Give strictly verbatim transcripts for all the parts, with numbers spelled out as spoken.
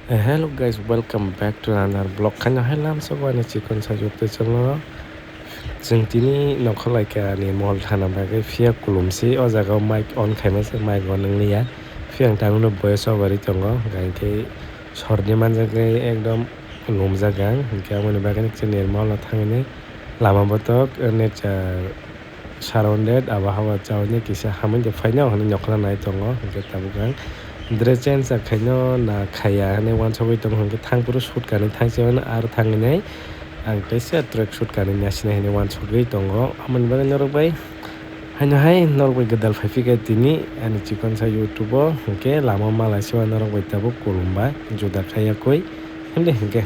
Eh, hello guys, welcome back to another vlog. Khaino hai lamsok ani chikon sa YouTube channel o. Chwng tini nokho laikha ani mol thana bagwi phiya kulumsi o jaga o mic on khaima se mic on wngliya. Phiya ang tangno voice over ri tongo, hwnkhe sordi manjak ekdom lumjak ang, hwnkhe aboni bagwi chwng nirmol o thangwi lama botok nature surrounded, abo hawa chawini kisa hamwi de phaino hinwi nokla nai tongo, hwnkhe tabuk ang dress change khaino na khaya hinwi wansugwi tongo, hwnkhe thang phuru suit kanwi thang se mano, aro thangwi nai ang teisa track suit kanwi nasinai hinwi wansugwi tongo. Aboni bagwi norok bai haino hai norok bai gwdal phai phikha tini ani chikon sa YouTube o, hwnkhe lama malai se norok bai tabuk kulumba juda khayakwi himdi hwnkhe.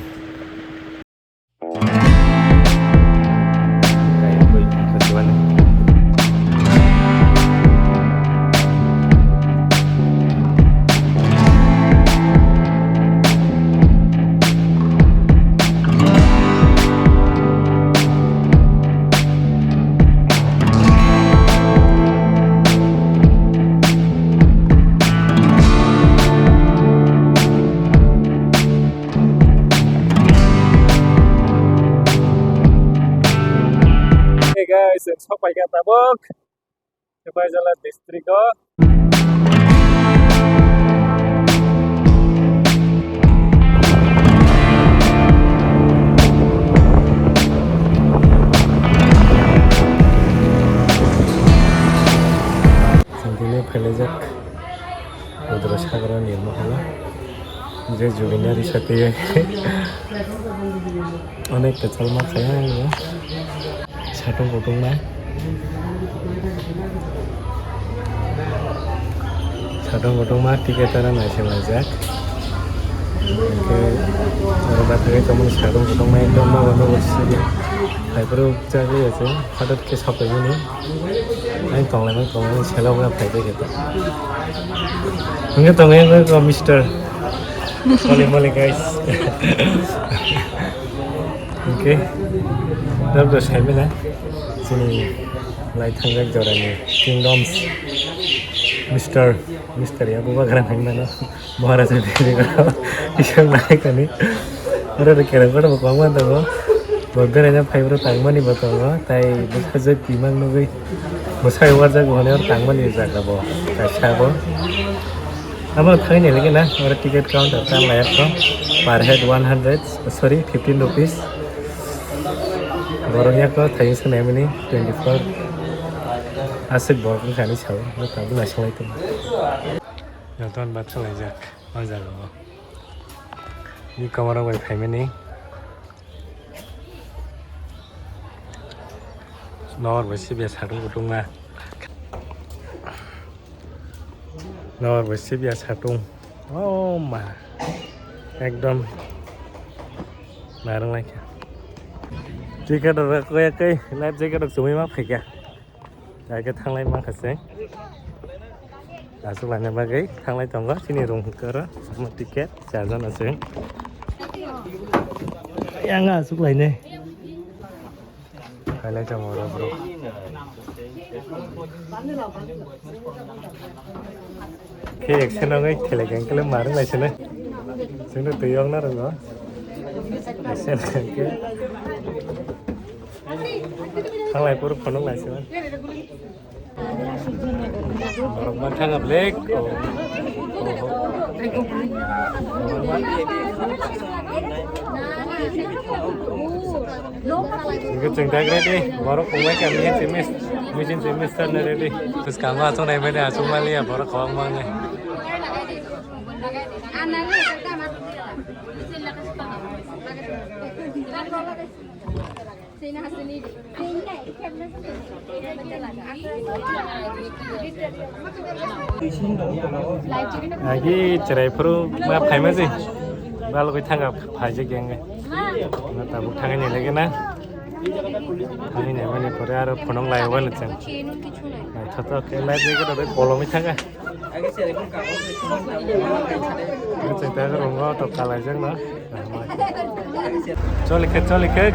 Hey guys, ang sok paikha tabuk Sipaijala district o. Sintini phailajak. Rudra Sagar nirmo hala. Je juginari sati. Onek kachal ma khaya ya. Satung kutung ma. Satung kutung ma ticket ara naising laijak. Oke. Oro bathagwi tongmani satung kutung ma ekdom nogo nogo sidi. Hai phuru chagwi ya se. Hotdog khe sapai mani. Ang tonglai mang tonglai mang sela wngkha phai bai khe ta. Hwnkhe tonglai mang ko Mister Moli Moli guys. Hwnkhe dab dos khai mela chini lai thangjak jorani Kingdoms Mister Mister ya bubagra hai mano. Maharaja ni isang nai kani. Oro ro kereng kotor bo kwbangma tongo. Bo beraina phai bwrwi tangmani bo tongo. Tai bwsajwk imang nugwi bwsai warjak bo hwnwi oro tangmani jaga bo kaisa bo. Abo thangwi nailai na oro ticket counter ta layar to per head one hundred, sorry, fifteen rupees. Borok yako thayung swnamani twenty four. Aswk borok wngkha hinwi sao. Bo tabuk naisolai tongo. Jotono bak salaijak o jaga o. Ni komorok bai phaimani. Nor bai sibiya satung kutung ma. Nor bai sibiya satung. Oh ma. Ekdom. Narang lai kha. Ticket rok koya kai life jacket rok chumui ma phaikha. Hai khe thanglai mankha se. Aswk laina bagwi thanglai tongo chini room hwnkhe oro. Omo ticket charjana se. Yang aswk lainai. Khailai tongo oro borok. Khe ekse nangwi thelai khe kele marwng lai sene. Chwngno twi yokna rwngo. Ekse nangkhe. Thanglai phuru phunuk lai sene. Borok ma thanga black. Oh, oh, oh. Hwnkhe chwng tak ready, borok kwbangma khe mechin se mis-, mechin se mixture na ready. Bwskango achuknai mani achukmaliya borok kwbangma wngwi. Agi chwrai phuru ma phaima se balgwi thanga phaijak yang. Na tabuk thangwi ni lagi na. Thangwi ni mani pore aro phunuk lai wani chang. Naithotok khe light bai khe bolongwi thanga. Chwng tak rongo to kalaijakno. Cholikhe, cholikhe.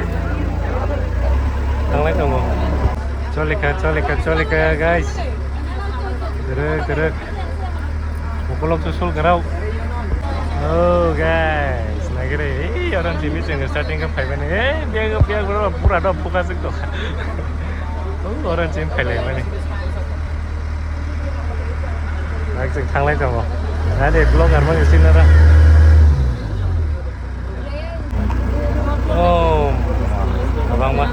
Thanglai tongo. Cholikhe, cholikhe, cholikhe, guys. Kwrwk, kwrwk. Ukolog susul kwrwk. Oh, guys. Orange simi chwng starting khe phaimani. Eh, bag, bag rok pura dok phuka chwng tongkha. Oh, orange simi phailaimani. Bike chwng thanglai tongo. Nade vlogger mani sinara. Oh, kwbangma.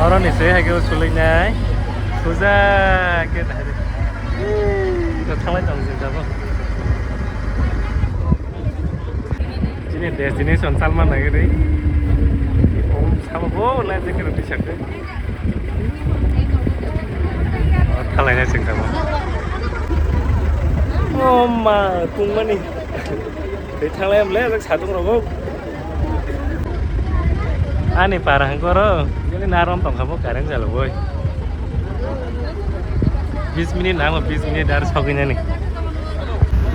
Oro ni se hai khe sulik nai. Puja khe nai. Ih, thanglai tong sing tabuk. Chini destination salma nai ri. Om sabo bo lai de kero tisakte. Thalai nai sing tabuk. Oh ma, tungmani. Tei thanglai am le, jak satung rogo. Ani para hangkoro, jani narom tongkha bo current jalo boi. Bis minute nango, bis minute ar sogwi nani.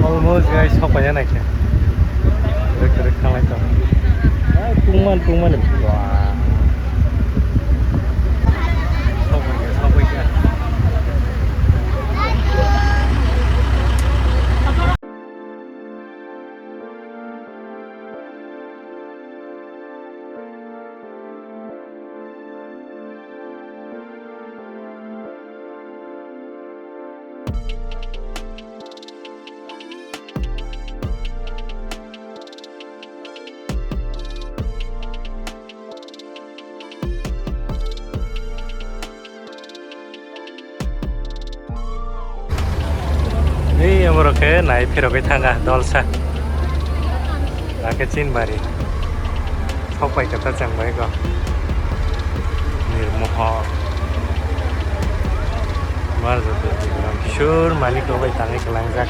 Almost guys, sokpaiya naikhe. Rek rek thanglai tong. Ai, tungman, tungman. Wah. Sokpaikha, sokpaikha. Ei, oborok khe nai phirogwi thangkha dolsa. Hakhe Chinbari. Sokpai khe ta chengbai go. Nirmohor. Mar joto Tigran. Kishore Manik rok bai tangwi kwlangjak.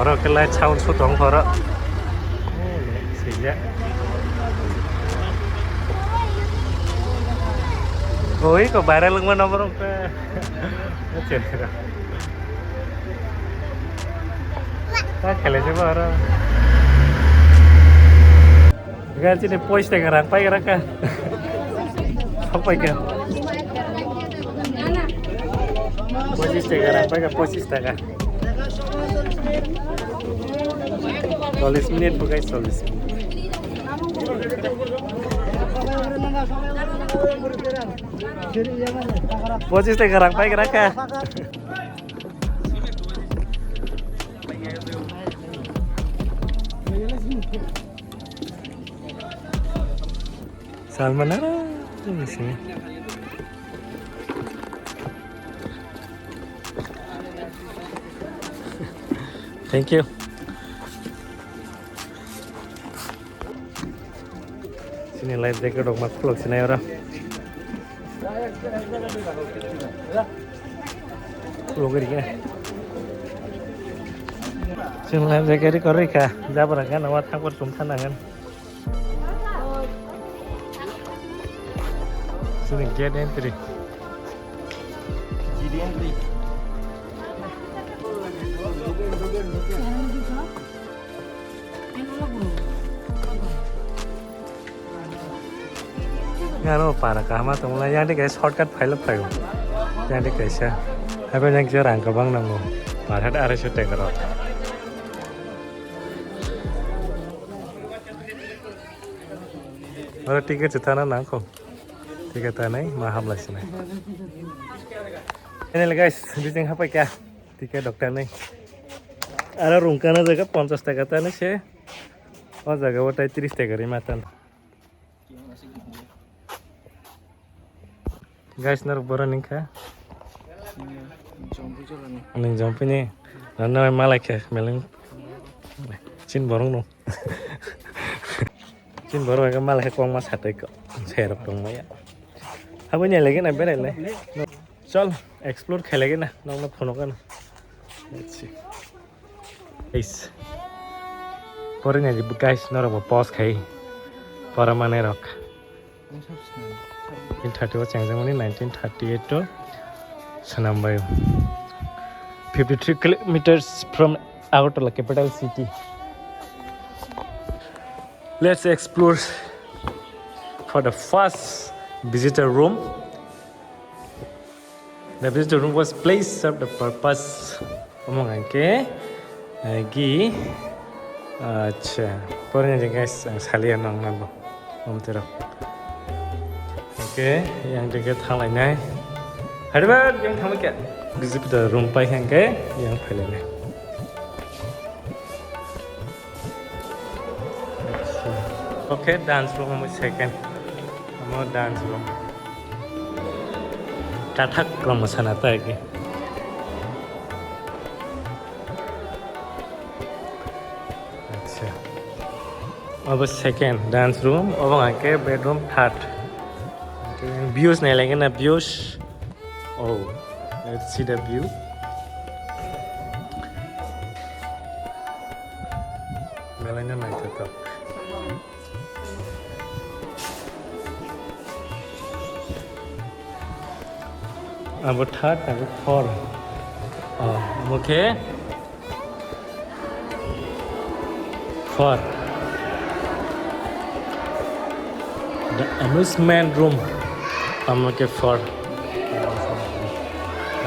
Oro khe light sound su tong phoro. Sijak. Oi, ko viral wngma na borok khe. Chera. Ta khele se ba oro. Gar chini pois taka rang pai gara ka. Sok pai ka. Pochis taka rang pai ka, pochis taka. Chollis minute bo guys, chollis minute. Pochis taka rang pai gara ka. Salman, ah, ini sini. Thank you. Sini life jacket rok ma khulok sinai oro. Khulok ri khe. Sini life jacket ri kor ri kha. Jabra kha nawa thangkor sum thana kan. Sini gate entry. Gate entry. Yaro para kahama tongla, yang de kaisa shortcut phaila phaio. Yang de kaisa. Habai yang kisa rang kwbang nango. Par hat arai so taka rok. Oro ticket se tana nangkho. Ticket tanai ma hamlai sinai. Finally guys, bising hapai kha. Ticket rok tanai. Aro rung kana jaga ponchas taka tanai se. O jaga o tai tris taka ri ma tan. Guys, norok boro ningkha. Ning jompini. Nano malai khe meleng. Chin borok no. Chin borok ekha malai khe kwbangma satwi kok. Serok tongmaya. Haboni lagi na berai le. Chol, explore khelai gana. Nokno phono gana. Let's see. Guys. Porina di guys norok bo pause khai. Pora manai rok. Nineteen thirty o chengjakmani, nineteen thirty eight o swnambai. Fifty three kilometers from Agartala capital city. Let's explore. For the first visitor room, the visitor room was placed serve the purpose. Omo hwnkhe, eh, gi, acha, porni je guys, ang saliya nang nang bo, om tero. Oke, yang dege thanglainai. Haribat, yang thangma kya? Visitor room pai hwnkhe, yang phailainai. Acha. Oke, dance room omo second. Omo dance room. Kathak rok mwsana ta agi. Acha. Obo second dance room, obo hwnkhe bedroom third. Views nai lai na views. Oh, let's see the view. Belai no naithothok. Abo third, abo four. Oh, omo khe four. The amusement room. Omo khe four.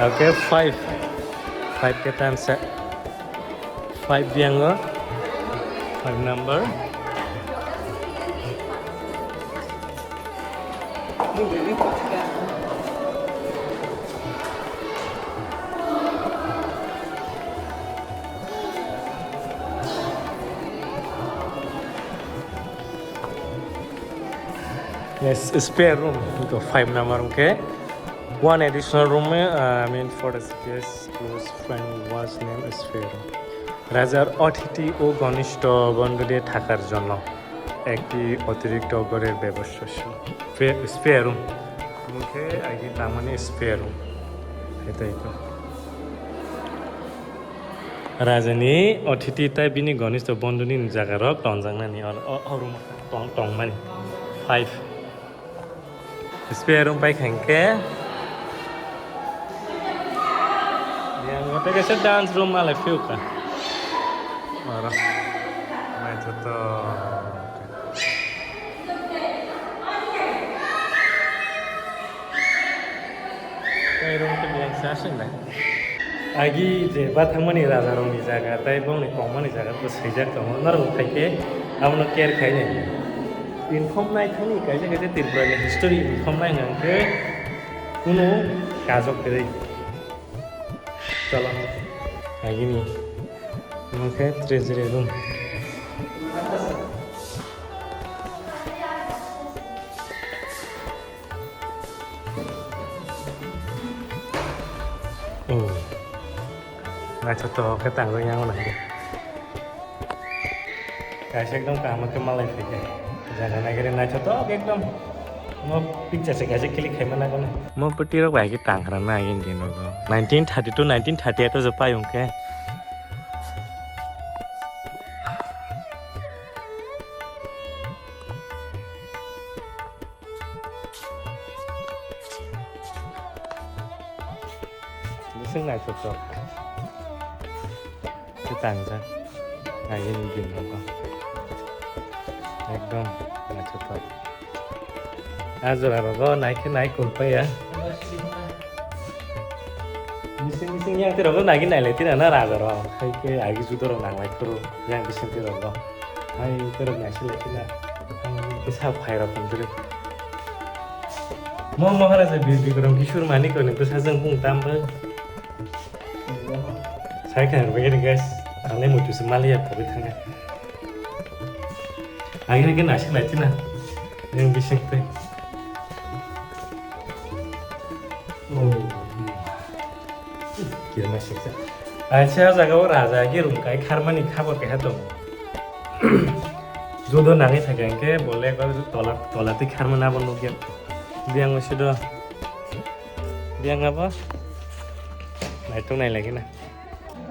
Okay, five. Five khe tan sa. Five biyango. Five number. Yes, spare room. Ito five number, okay. One additional room, uh, I mean, for the guest, close friend was named spare room. রাজার অতিথি ও ঘনিষ্ঠ বন্ধুদের থাকার জন্য একটি অতিরিক্ত ঘরের ব্যবস্থা ছিল। Spare room. Mukhe agi tamani spare room. Etai ko. Rajani othiti tai bini gonistho bondhuni jagarok tonjaknani o, o, o room tong, tongmani. Five. Spare room pai khankhe. Yang ngote kaisa dance room malai phiuka. Oro. Naithothok. Tei room khe biyang se aswk nai. Agi je bathangmani rajarokni jaga tei bongni tongmani jaga bo swijak tongo. Norok bo phaikhe abono care khainai. Inform nai thani kaisa kaisa Tripura ni history inform nai hwnkhe kunu kajok kwrwi. Cholo. Agini. Omo khe treasury room. Oh. Naithothok khe tangjak yang nai. Kaisa ekdom kaham khe malai phaikha. Jaga naigari naithothok ekdom. Mo picture se kaisa click khaima nangani. Mo pwtwi rok bai khe tangkhra na agini dino go. Nineteen thirty-two, nineteen thirty-eight o je pai hwnkhe. Bising naithothok. Khe tangjak. Agini din rogo. Ekdom naithothok. A jora rogo naikhe nai kolpaiya. Bising bising yang tei rogo nagi nailai tina na raja rok. Hai khe agi judo rok nanglai phuru yang bising tei rogo. Hai tei rok naisi lai tina. Hai kisa phai rok pindri. Mo Maharaja Bir Bikram Kishore Manikya ni bwsajwng bung tam bai. Sai kha rwgwi guys, ang le muitu se maliya pogwi thangkha. Ang ini khe naisik lai china. Yang bising tei. Oh. Kira naisik sa. Aisa jaga o raja khe rung kai kharmani khabor keha tongo. Judo nangwi thangkha hwnkhe bo le tola, tola twi kharmani abo nukya. Biyang o sido. Biyang abo naitok nai lagi na.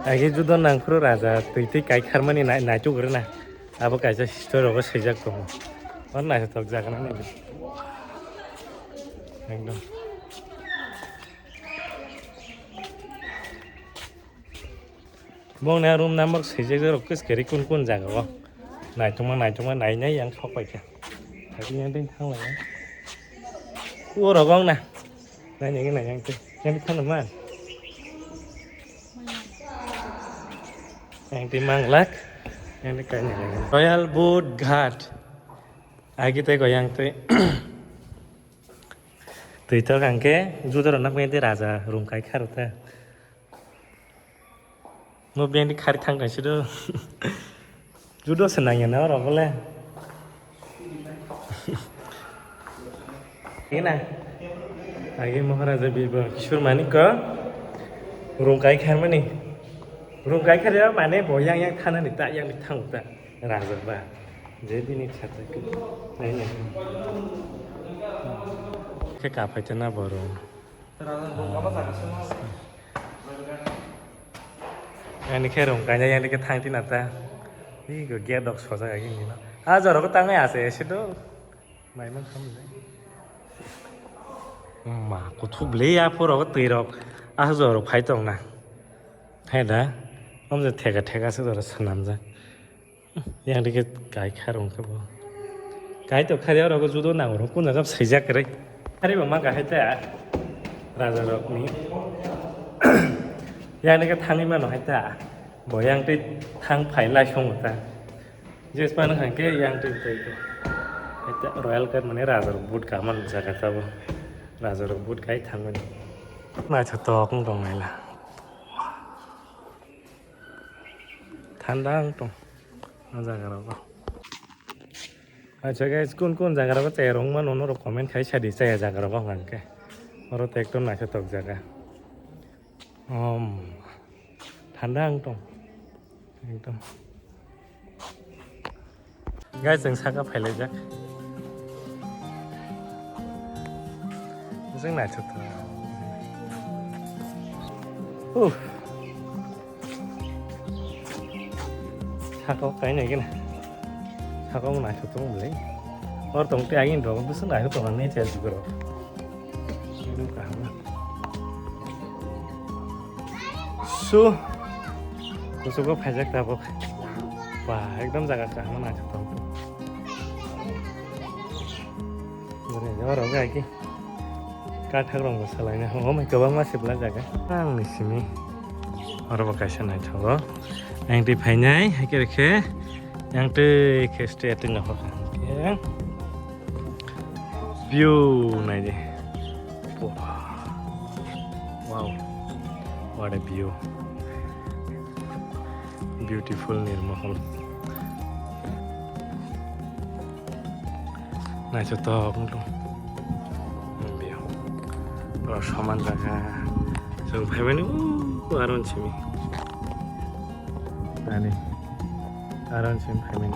Agi judo nangphuru raja twi twi kai kharmani nai-, naitok rwna. Abo kaisa history rogo swijak tongo. Oro naithothok jaga nang nai. Ekdom. Bongni a room number swijak rok kis kari kun kun jaga o. Naitokma naitokma nai nai yang sok pai kha. Yang twi thang lai. Ku oro gong na. Nai nai nai yang twi. Yang twi thang man. Yang twi manglak. Yang twi kai nai. Royal Boat Ghat. Agi tei go yang twi. Twi tok ang khe judo rok nak mui tei raja rung kai kha rw ta. Mo beng di khari thang kaisa do. Judo se nang ya na oro bole. Ina. Agi Maharaja Birbal Kishore Manik ko rung kai kha mani. Rung kai kha mane bo yang yang thana ni ta yang ni thang ta. Raja ba. Je bini khata ke. Nai nai. Khe ka phai ta na bo rung. Ani khe rung kainai, ani khe thang tin ata. Ih, go gate dok sojak agi nino. Ah, jorok tangai ase, ese do. Mai man kham le. Ma, kuthuk le ya poro twi rok. Ah, jorok phai tong na. Hai da. Om je thega thega se jorok swnam jak. Yang dikhe kai kha rung khe bo. Kai to khari oro judo nang rung kun jaga saijak kwrwi. Khari bo ma kahai ta raja rok ni. Yang dikhe thangwi mano hai ta. Bo yang twi thang phai lai song ta. Jespan hang khe yang twi twi. Hai ta royal kai mane raja rok but ka man jaga ta bo. Raja rok but kai thangmani. Naithotok wng tong naila. Thanda wng tong o jaga rogo. Acha guys, kun kun jaga rogo chaya rwng mano norok comment khai sadi chaya jaga rogo hwnkha khe. Oro to ekdom naithotok jaga. Om. Thanda wng tong. Ekdom. Guys, chwng saka phailaijak. Chwng naithotok. Uh. Saka o kainwi gana. Saka o naithotok tong bwlai. Or tong tei agini rok bwswk naithotok tong nature jukro. Idu kaham. Su. Kuchugo phaijak tabuk. Ba, ekdom jaga kaham naithotok. Bwrwi oro gai ki. Kathak rok bo salaina. Omo kwbangma sibla jaga. Ang ni simi. Oro bo kaisa naithogo. Yang twi phainai, hai khe rikhe. Yang twi khe stay twi no. View nai di. Wow. What a view. Beautiful Nirmahal. Naithotok wng tong. View. Pura soman jaga. Chwng phaimani o aro simi. Ani. Aron sim phaimani.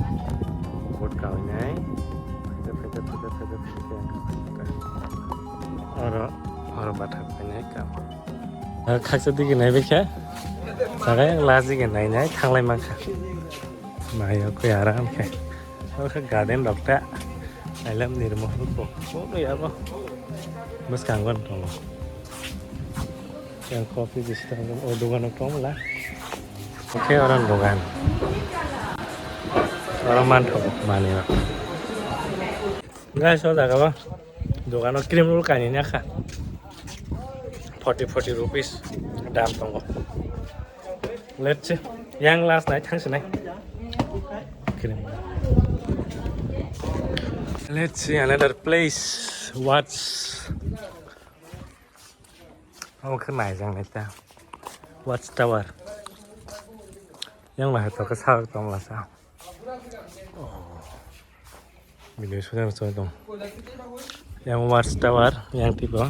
Boat kawi nai. Phaida, phaida, phaida, phaida, phaida. Oro, oro bathak phainai kam. Khaksa digi nai bikha. Sagai last digi nai nai thanglai mankha. Nayo koi aram khe. Oro khe garden rok ta. Ailam Nirmahal ko. Bono yabo. Bwskango tongo. Yang kopi bisi tong o dogan tong la. Oke, orang dogan. Orang mantap mani. Guys, o jaga ba dogan o cream roll kaini na kha. Forty, forty rupees dam tongo. Let's see. Yang last night thang sinai. Cream. Let's see another place. What's Omo khe naijak nai ta. Watch Tower. Yang bai to khe sak tong la sa. Video shoot yang choi tong. Yang Watch Tower yang tipo.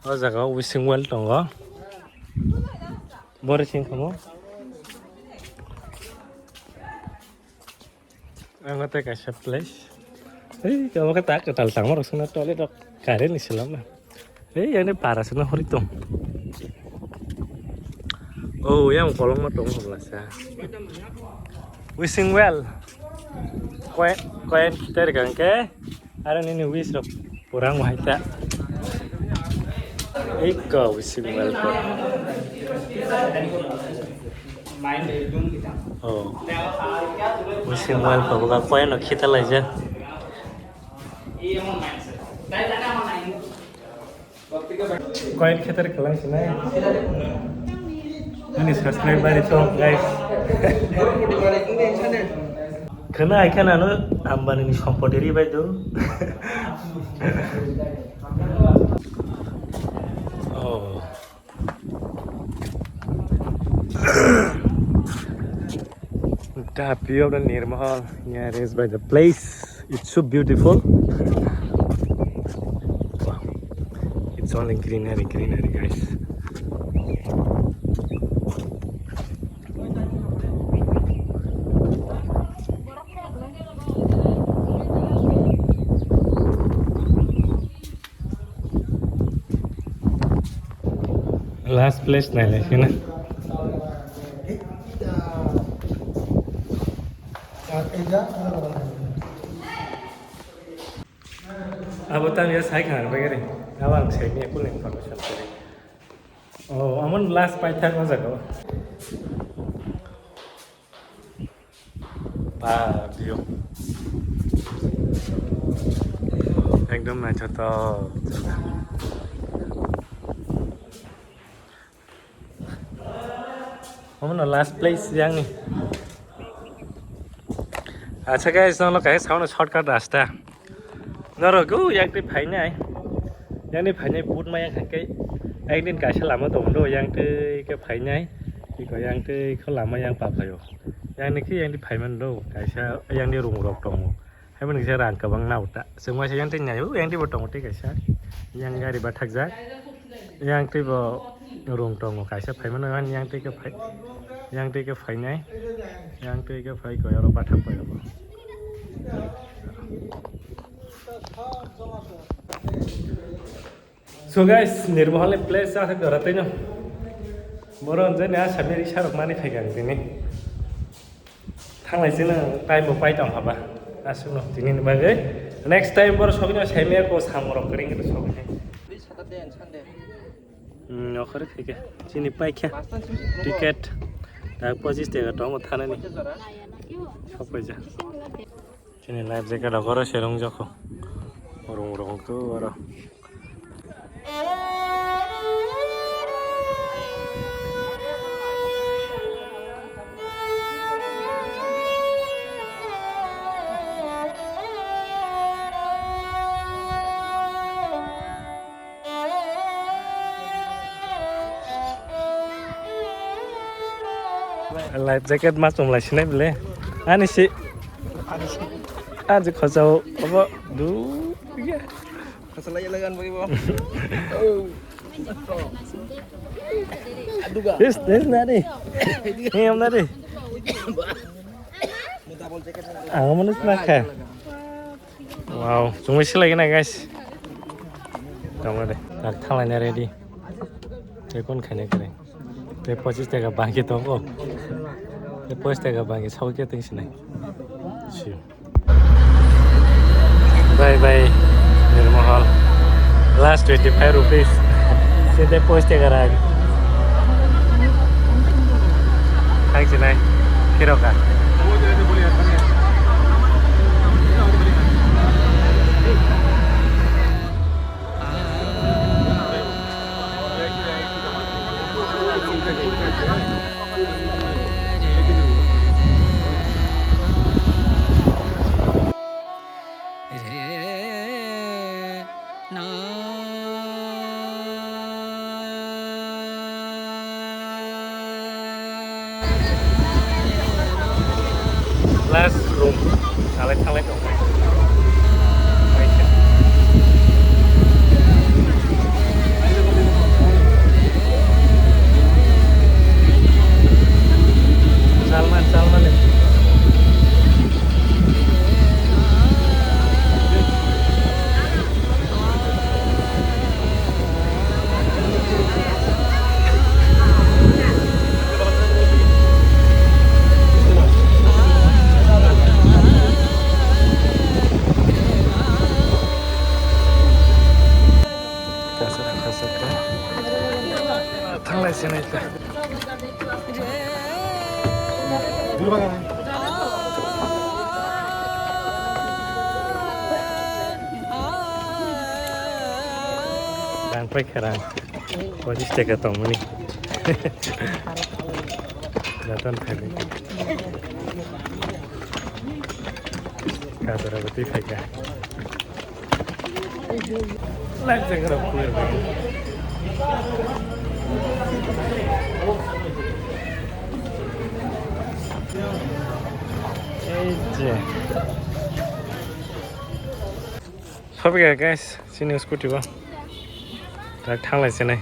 O jaga o wishing well tongo. Bori sing kamo. Ang tei kaisa place. Ei, kamo khe tak kwtal tangma rok songna toilet rok kare ni selam na. Ei, ani para songna hori tong. Oh, yang kolong ma tong hobla sa. Wishing well. Koi, koi teri kang ke. Aro nini wish rok purang wahai ta. Eko wishing well ko. Oh. Si mobile phabwkha, koino khita laijak. Koin kheter kwlang sinai. Ani subscribe bari chong, guys. Khana ai khana no Ambani ni sompoti ri bai do. Oh. The view of the Nirmahal here is by the place. It's so beautiful. Wow. It's only greenery, greenery, guys. Last place nailai kheno. Abo tamo ya sai khna bagari. Abo ang sai ni full information kari. Oh, amon last paithak o jaga o. Ba, view. Ekdom naithothok. Omono last place yang ni. Acha guys, nono kaisa sauna shortcut rasta. Norok go yang twi phainai. Yang twi phainai but maya khankhe. Ekdin kaisa lama tongo, yang twi khe phainai. Iko yang twi kho lama yang pa phaio. Yang ni khe yang twi phaiman do, kaisa yang ni room rok tongo. Haibani kisa rang kwbang nao ta. Chwng waisa yang twi nai, yang twi bo tongo tei kaisa. Yang gari bathakjak. Yang twi bo room tongo kaisa phaimano yang twi khe phai. Yang twi khe phainai. Yang twi khe phai koi oro bathak pai abo. So guys, Nirmahal ni place ah doratai no. Boro jani asami risa rok mani phai kang tini. Thanglai sino time bo pai tong haba. Asuk no tini ni bagwi. Next time boro sogino saimaya ko samung rok kring kito sogini. Hmm, okhore khaikhe. Chini paikhe. Ticket. Tak pochis taka tongo thanani. Sokpaija. Chini life jacket rok oro se rung jako. Rung rung tu oro. Life jacket ma chumlai sinai bele. Ani si. Ani si. Ani khojao obo du. Khasa lai lagan bagi bo. Aduga. This, this nari. Hey, am nari. Ang mana nakha. Wow, chungwi silai gana guys. Tamo de, tak thalai na ready. Te kon khane kare. Te pochis taka bangki tongo. Te pochis taka bangki sawi ke ting sinai. See you. Bye bye, Nirmahal. Last twenty-five rupees. Sete pochis taka rang. Thang chinai, khiroka. Last room. Thanglai, thanglai tong. Salman, Salman. Pai kharang. Pachis taka tongmani. Jatan phaibai. Kajara bati phaika. Life jacket of clear. Ei je. Sophika guys, sini scooty ba. Tak thanglai sinai.